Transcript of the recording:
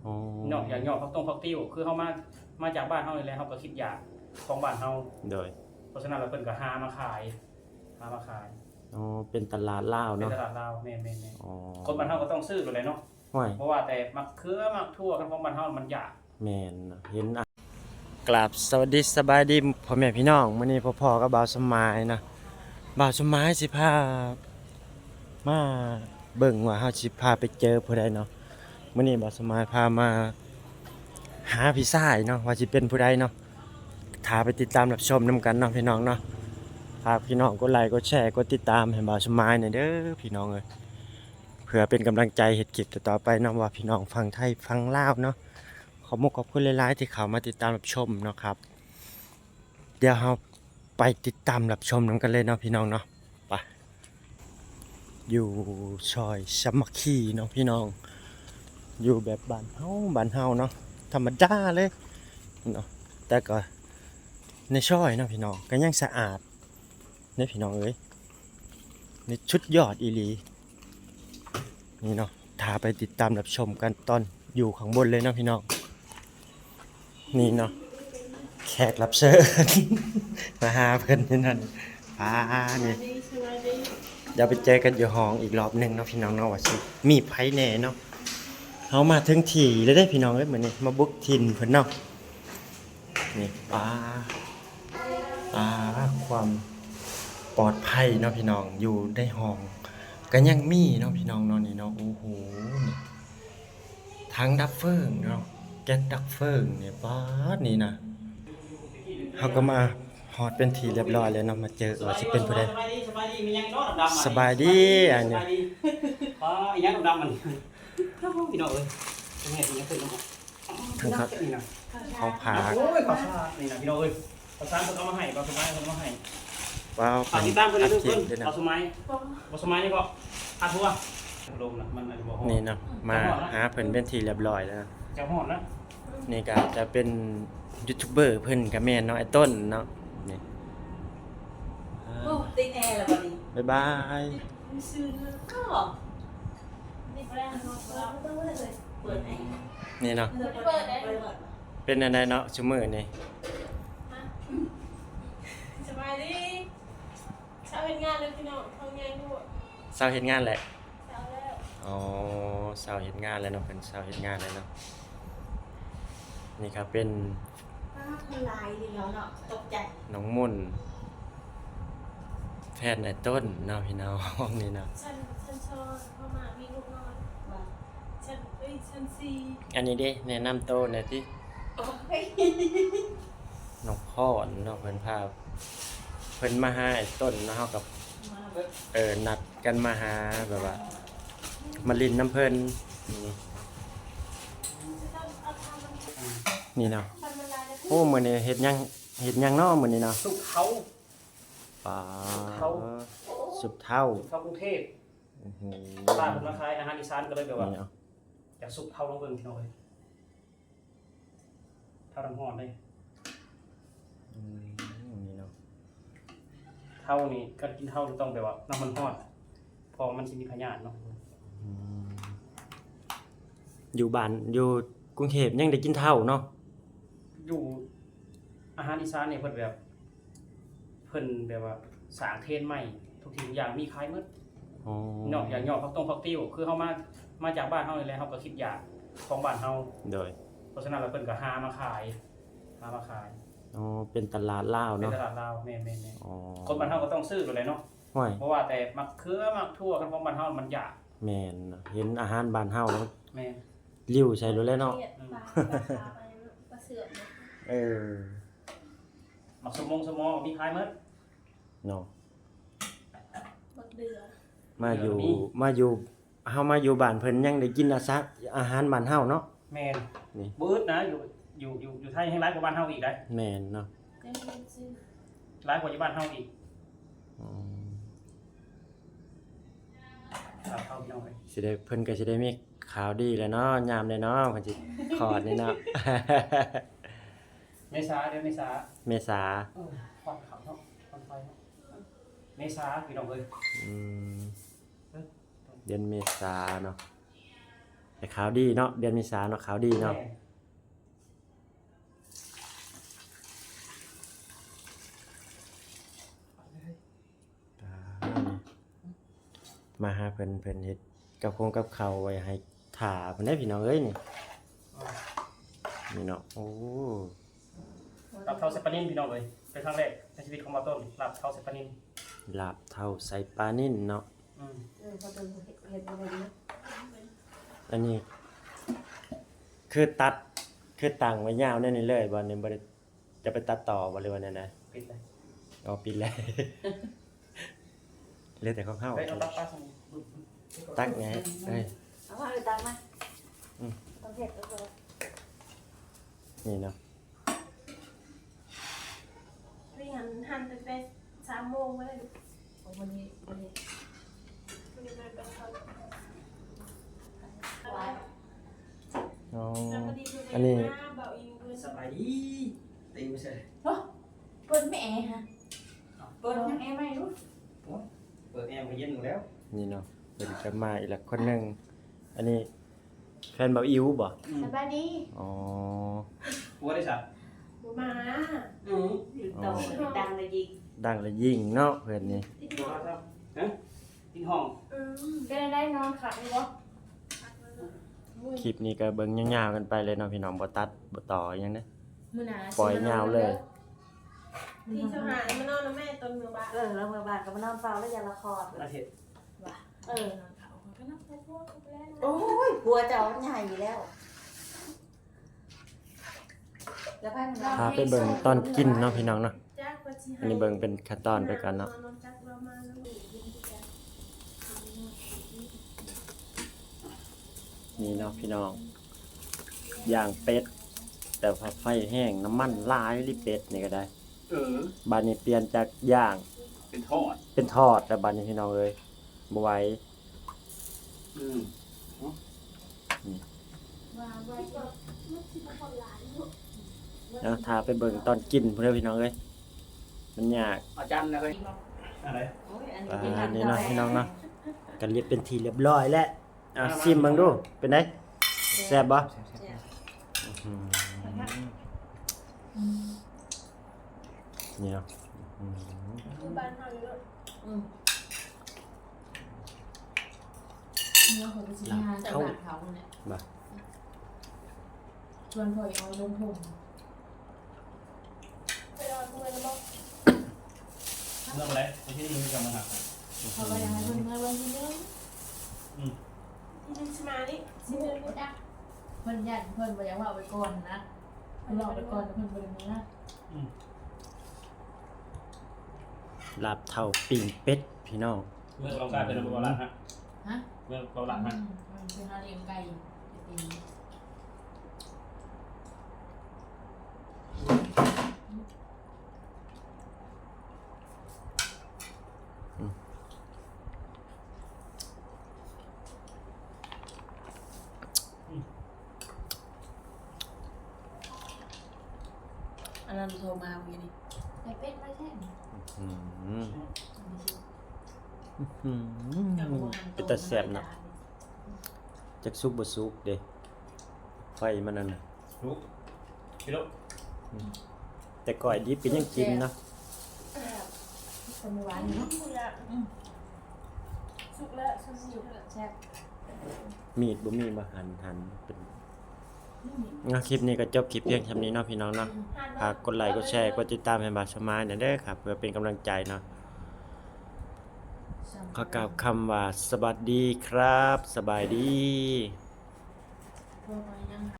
ອໍ ເນາະ ຢາກຫຍໍ້ຜັກຕົງຜັກຕິ້ວ ຄືເຮົາມາ ມາຈາກບ້ານເຮົານີ້ແຫຼະ ເຮົາກໍຄິດຢາກຂອງບ້ານເຮົາ. ໂດຍ. ເພາະສະນັ້ນລະເພິ່ນກໍຫາມາຂາຍ ຫາມາຂາຍ. ອໍ ເປັນຕະຫຼາດລາວເນາະ. ເປັນຕະຫຼາດລາວ ແມ່ນໆໆ. ອໍ ຄົນບ້ານເຮົາກໍຕ້ອງຊື້ໂລດແຫຼະເນາະ. ຫ້ວຍ ບໍ່ວ່າແຕ່ໝາກເຂືອໝາກຖົ່ວ ຄັນຂອງບ້ານເຮົາມັນຢາກ. ແມ່ນເນາະ. ເຫັນ ອາ ກາບສະຫວັດດີສະບາຍດີພໍ່ແມ່ພີ່ນ້ອງ ມື້ນີ້ພໍ້ໆກັບບ່າວສົມໝາຍເນາະ. ບ່າວສົມໝາຍຊິພາມາເບິ່ງວ່າເຮົາຊິພາໄປເຈີຜູ້ໃດເນາະ. ມື້ນີ້ບ່າວສົມໝາຍພາມາຫາພີ່ຊາຍເນາະ ວ່າຊິເປັນຜູ້ໃດເນາະ. ຖ້າໄປຕິດຕາມຮັບຊົມນຳກັນເນາະພີ່ນ້ອງເນາະ. ຝາກພີ່ນ້ອງກົດໄລກົດແຊກົດຕິດຕາມໃຫ້ບ່າວສົມໝາຍແດ່ເດີພີ່ນ້ອງເອີຍ ເພື່ອເປັນກຳລັງໃຈເຮັດຄລິບຕໍ່ໆໄປເນາະ ວ່າພີ່ນ້ອງຝັ່ງໄທຝັ່ງລາວເນາະ. ຂອບມຸກຂອບຄຸນຫຼາຍໆທີ່ເຂົ້າມາຕິດຕາມຮັບຊົມເນາະຄັບ. ດຽວເຮົາໄປຕິດຕາມຮັບຊົມນຳກັນເລີຍເນາະພີ່ນ້ອງເນາະ. ໄປ ຢູ່ຊອຍສາມັກຄີເນາະພີ່ນ້ອງ ຢູ່ແບບບ້ານເຮົາ ບ້ານເຮົາເນາະ ທຳມະດາເລີຍເນາະ. ແຕ່ກໍໃນຊອຍເນາະພີ່ນ້ອງ ກໍຍັງສະອາດເດ້ພີ່ນ້ອງເອີຍ ນີ້ສຸດຍອດອີ່ຫຼີ. ນີ້ເນາະ ຖ້າໄປຕິດຕາມຮັບຊົມກັນຕອນຢູ່ຂ້າງບົນເລີຍເນາະພີ່ນ້ອງ. ນີ້ເນາະ ແຂກຮັບເຊີນມາຫາເພິ່ນຢູ່ນັ້ນ. ອ່າ ນີ້ ດຽວໄປເຈີກັນຢູ່ຫ້ອງອີກລອບໜຶ່ງເນາະພີ່ນ້ອງເນາະ ວ່າຊິມີໃຜແດ່ເນາະ. ເຮົາມາເຖິງທີ່ແລ້ວເດ້ພີ່ນ້ອງເອີຍ ມື້ນີ້ມາບຸກຖິ່ນເພິ່ນເນາະ. ນີ້ ອ່າ ອ່າ ຄວາມປອດໄພເນາະພີ່ນ້ອງ ຢູ່ໃນຫ້ອງກໍຍັງມີເນາະພີ່ນ້ອງເນາະ. ນີ້ເນາະ ໂອ້ໂຫ ນີ້ ຖັງດັບເຟີງເນາະ ແກັສດັບເຟີງນີ້ ປາດ ນີ້ນະ. ເຮົາກໍມາຮອດເປັນທີ່ຮຽບຮ້ອຍແລ້ວເນາະ ມາເຈີວ່າຊິເປັນຜູ້ໃດ. ສະບາຍດີ ອັນນີ້ ປ້າ ອີຫຍັງດຳໆ ມັນ ໂອ້ ພີ່ນ້ອງເອີຍ ເປັນຫຍັງ ອີຫຍັງເປັນ ທັງ ນີ້ນະ ຂອງຝາກ ໂອ້ຍ ຂອງຝາກນີ້ນະ ພີ່ນ້ອງເອີຍ. ປະສານເພິ່ນເອົາມາໃຫ້ ບ່າວສົມໝາຍເພິ່ນເອົາມາໃຫ້. ວ້າວ ຝາກຕິດຕາມເພິ່ນເດີ ທຸກຄົນ ເອົາເກັບເລີຍນະ ບ່າວສົມໝາຍ ບ່າວສົມໝາຍນີ້ກໍອາທົວ ລົມນະ ມັນອາດຈະບໍ່ຮອດ. ນີ້ເນາະ ມາຫາເພິ່ນເປັນທີ່ຮຽບຮ້ອຍແລ້ວນະ ຈະຮອດນະ. ນີ້ກໍຈະເປັນຢູທູບເບີເພິ່ນກໍແມ່ນເນາະ ອ້າຍຕົ້ນເນາະ. ນີ້ ໂອ້ ຕິດແອແລ້ວບັດນີ້ ບາຍບາຍ. ນີ້ເນາະ ເປັນແນວໃດເນາະຊຸມື້ນີ້? ສະບາຍດີ ເຊົາເຮັດງານແລ້ວພີ່ນ້ອງ ທ້ອງໃຫຍ່ໂພດ. ເຊົາເຮັດງານແຫຼະ? ເຊົາແລ້ວ. ອໍ ເຊົາເຮັດງານແລ້ວເນາະ ເພິ່ນເຊົາເຮັດງານແລ້ວເນາະ. ນີ້ກໍເປັນ ປາດ ຄົນຫຼາຍອີ່ຫຼີເນາະ ຕົກໃຈ. ນ້ອງມົນ ແຟນອ້າຍຕົ້ນເນາະພີ່ນ້ອງ ນີ້ເນາະ. ຊັ້ນ ຊັ້ນສອງ ພໍ່ມາມີລູກນ້ອຍ ວ່າ ຊັ້ນ ເອີຍ ຊັ້ນສີ່. ອັນນີ້ເດ້ ແນະນຳໂຕແດ່ຕິ? ໂອ້ຍ ນ້ອງພອນເນາະ ເພິ່ນພາ ເພິ່ນມາຫາອ້າຍຕົ້ນເນາະ ເຮົາກໍ ເອີ ນັດກັນມາຫາ ແບບວ່າມາຫຼິ້ນນຳເພິ່ນ. ນີ້ ນີ້ເນາະ. ໂອ້ ມື້ນີ້ເຮັດຫຍັງ ເຮັດຫຍັງເນາະມື້ນີ້ເນາະ? ຊຸບເທົາ ປາ ຊຸບເທົາ ຊຸບເທົາ ຊຸບເທົາກຸງເທບ. ໂອ້ໂຫ ປ້າເພິ່ນມາຂາຍອາຫານອີສານ ກໍເລີຍແບບວ່າ ນີ້ເນາະ ຢາກຊຸບເທົາລອງເບິ່ງ ພີ່ນ້ອງເອີຍ. ເທົານ້ຳຮ້ອນເດ້. ອືມ ນີ້ເນາະ ເທົານີ້ ຄັນກິນເທົາຕ້ອງແບບວ່ານ້ຳມັນຮ້ອນ ເພາະວ່າມັນຊິມີພະຍາດເນາະ. ອືມ ຢູ່ບ້ານ ຢູ່ກຸງເທບຍັງໄດ້ກິນເທົາເນາະ? ຢູ່ອາຫານອີສານນີ້ເພິ່ນແບບ ເພິ່ນແບບວ່າສ້າງເທຣນໃໝ່ ທຸກສິ່ງທຸກຢ່າງມີຂາຍໝົດ. ອໍ ເນາະ ຢາກຫຍໍ້ຜັກຕົງຜັກຕິ້ວ ຄືເຮົາມາ ມາຈາກບ້ານເຮົານີ້ແຫຼະ ເຮົາກໍຄິດຢາກຂອງບ້ານເຮົາ. ໂດຍ. ເພາະສະນັ້ນລະເພິ່ນກໍຫາມາຂາຍ ຫາມາຂາຍ. ອໍ ເປັນຕະຫຼາດລາວເນາະ? ເປັນຕະຫຼາດລາວ ແມ່ນໆໆ. ອໍ ຄົນບ້ານເຮົາກໍຕ້ອງຊື້ໂລດແຫຼະເນາະ. ຫ້ວຍ ບໍ່ວ່າແຕ່ໝາກເຂືອໝາກຖົ່ວ ຄັນຂອງບ້ານເຮົາມັນຢາກ. ແມ່ນ ເຫັນອາຫານບ້ານເຮົາແລ້ວ ແມ່ນ ລິ້ວໃສ່ໂລດແຫຼະເນາະ. ອືມ ປາ ປາ ປາເຊື່ອມເນາະ. ເອີ ໝາກສະມົງສະມໍມີຂາຍໝົດເນາະ. ບັກເດືອ ມາຢູ່ ມາຢູ່ ເຮົາມາຢູ່ບ້ານເພິ່ນຍັງໄດ້ກິນອາສາ ອາຫານບ້ານເຮົາເນາະ. ແມ່ນ ນີ້ ບໍ່ອຶດນະ ຢູ່ ຢູ່ ຢູ່ ຢູ່ໄທແຮ່ງຫຼາຍກວ່າບ້ານເຮົາອີກໄດ໋. ແມ່ນເນາະ ແຕ່ມັນຊື່ ຫຼາຍກວ່າຢູ່ບ້ານເຮົາອີກ. ອືມ ເຂົ້າ ເຂົ້າ ພີ່ນ້ອງເອີຍ ຊິໄດ້ ເພິ່ນກໍຊິໄດ້ມີຂ່າວດີແລ້ວເນາະ ຍາມນີ້ເນາະ ເພິ່ນຊິຄອດນີ້ເນາະ. ເມສາ ເດືອນເມສາ ເມສາ ເອີ ຄວັນເຂົ້າເນາະ ຄວັນໄຟເນາະ ເມສາ ພີ່ນ້ອງເອີຍ. ອືມ ເອີ ເດືອນເມສາເນາະ. ແຕ່ຂ່າວດີເນາະ ເດືອນເມສາເນາະ ຂ່າວດີເນາະ. ມາຫາເພິ່ນ ເພິ່ນເຮັດກັບຄົງກັບເຂົ້າໄວ້ໃຫ້ຖ້າພຸ້ນເດ້ ພີ່ນ້ອງເອີຍ ນີ້ ນີ້ເນາະ. ໂອ້ ລາບເທົາໃສ່ປານິນ ພີ່ນ້ອງເອີຍ ເປັນຄັ້ງແລກໃນຊີວິດຂອງບ່າວຕົ້ນ ລາບເທົາໃສ່ປານິນ ລາບເທົາໃສ່ປານິນເນາະ. ອືມ ເອີ ເຂົາເຈົ້າເຮັດ ເຮັດບໍ່ໄດ້ເນາະ. ອັນນີ້ຄືຕັດ ຄືຕັ້ງໄວ້ຍາວແນວນີ້ເລີຍບໍ່? ນີ້ບໍ່ໄດ້ ຈະໄປຕັດຕໍ່ບໍ່ ຫຼືວ່າແນວໃດ? ປິດເລີຍ. ອໍ ປິດເລີຍ ເຫຼືອແຕ່ຂອງເຮົາ. ເອີຍ ເອົາຕັກປາໃສ່ ຕັກແດ່ເອີຍ. ເອົາມາເອີຍ ຕັກມາ. ອືມ ຕ້ອງເຮັດ ນີ້ເນາະ. ນີ້ຫັນ ຫັນຕັ້ງແຕ່ສາມໂມງມາເລີຍ. ໂອ້ ມື້ນີ້ ມື້ນີ້ ອໍ ອັນນີ້ ສະບາຍດີ. ຕີມາໃສ່ ໂອ້ ເປີດແມ່ແອຮະ ເປີດແອໃໝ່ດູ. ໂອ້ ເປີດແອມັນກໍເຢັນຢູ່ແລ້ວ. ນີ້ເນາະ ເພິ່ນກໍມາອີກລະຄົນໜຶ່ງ. ອັນນີ້ ແຟນບ່າວອິວບໍ່? ອືມ ສະບາຍດີ. ອໍ ຜົວໄດ້ສະ? ບໍ່ມາ. ອືມ ຢູ່ຕໍ່ ອໍ ດັງລະຍິງ ດັງລະຍິງເນາະເພິ່ນນີ້. ຮະ? ກິນຫ້ອງ. ອືມ ເປັນຈັ່ງໃດ ນອນຄັກຢູ່ບໍ່? ຄລິບນີ້ກໍເບິ່ງຍາວໆກັນໄປເລີຍເນາະພີ່ນ້ອງ ບໍ່ຕັດບໍ່ຕໍ່ຫຍັງເດ້ ມື້ໜ້າ ປ່ອຍຍາວເລີຍ. ທີຊາວຫ້າ ມານອນນຳແມ່ ຕອນເມືອບ້ານ. ເອີ ລາວເມືອບ້ານກໍມານອນເຝົ້າ ແລ້ວຢາກລະຄອດ ອາທິດ ວ່າ ເອີ ໂອ້ຍ ຜົວເຈົ້າມັນໃຫຍ່ແລ້ວ. ພາໄປເບິ່ງຕອນກິນເນາະພີ່ນ້ອງເນາະ. ອັນນີ້ເບິ່ງເປັນຂັ້ນຕອນໄປກ່ອນເນາະ. ນີ້ເນາະພີ່ນ້ອງ ຍ່າງເປັດ ແຕ່ວ່າໄຟແຮງ ນ້ຳມັນຫຼາຍອີ່ຫຼີ ເປັດນີ້ກໍໄດ້. ເອີ ບາດນີ້ປ່ຽນຈາກຍ່າງເປັນທອດ ເປັນທອດແລ້ວບາດນີ້ພີ່ນ້ອງເອີຍ ບໍ່ໄຫວ. ອືມ ເອົາ ຖ້າໄປເບິ່ງຕອນກິນພຸ້ນເດີພີ່ນ້ອງເອີຍ ມັນຍາກ. ເອົາຈານນະເອີຍ ອັນໃດ? ໂອ້ຍ ອັນນີ້ ອ່າ ນີ້ເນາະພີ່ນ້ອງເນາະ ກໍລຽບເປັນທີ່ລຽບຮ້ອຍແລ້ວ. ອ່າ ຊິມເບິ່ງດູ ເປັນໃດ? ແຊບບໍ່? ແຊບ ແຊບ ອືມ ນີ້ເນາະ ອືມ ຄືບ້ານເຮົາຢູ່ເນາະ. ອືມ ເມື່ອເຂົາໄປຊິຫາຈາກບ້ານເຂົາແຫຼະ ບໍ່ ຊວນພໍ່ນ້ອຍລົງທົ່ງ. ໄປນອນເມືອນະບໍ່? ເມືອໃດ? ວັນທີໜຶ່ງຈະມາຫາ. ເຂົາກໍຢາກໃຫ້ເພິ່ນເມືອວັນທີໜຶ່ງ. ອືມ ທີໜຶ່ງຊິມານີ້ ຊິເມືອນີ້. ເພິ່ນຢ້ານເພິ່ນບໍ່ຢາກເວົ້າໄປກ່ອນນະ ເວົ້າໄປກ່ອນແລ້ວເພິ່ນບໍ່ໄດ້ເມືອ. ອືມ ລາບເທົາປີ້ງເປັດພີ່ນ້ອງ. ເມືອເຂົາກາເປັນເວົ້າລາວຮະ? ຮະ? ເມືອເຂົາລາວຮະ? ອືມ ເພິ່ນຫາລ້ຽງໄກ່ໄປຕີ. ອັນນັ້ນໂທມາມື້ກີ້ນີ້ ໄປເປັດໄປແທ້. ອືມ ອືມ ເປັນຕາແຊບເນາະ. ຈັກສຸກບໍ່ສຸກເດ້ ໄຟມັນນັ້ນນະ. ສຸກ ກິນໂລດ. ອືມ ແຕ່ກ້ອຍດິບກໍຍັງກິນເນາະ. ແຊບ ແຊບ ແຊບ ອືມ ສຸກແລ້ວ ສຸກແລ້ວ ແຊບ. ມີດບໍ່ມີບໍ່? ຫັນ ຫັນເປັນ ອືມ ເນາະ. ຄລິບນີ້ກໍຈົບຄລິບພຽງສ່ຳນີ້ເນາະພີ່ນ້ອງເນາະ. ອືມ ຝາກກົດໄລ ກົດແຊ ກົດຕິດຕາມໃຫ້ບ່າວສະໝາຍແດ່ເດີຄັບ ເພື່ອເປັນກຳລັງໃຈເນາະ. ຂໍກ່າວຄຳວ່າ ສະຫວັດດີຄັບ ສະບາຍດີ.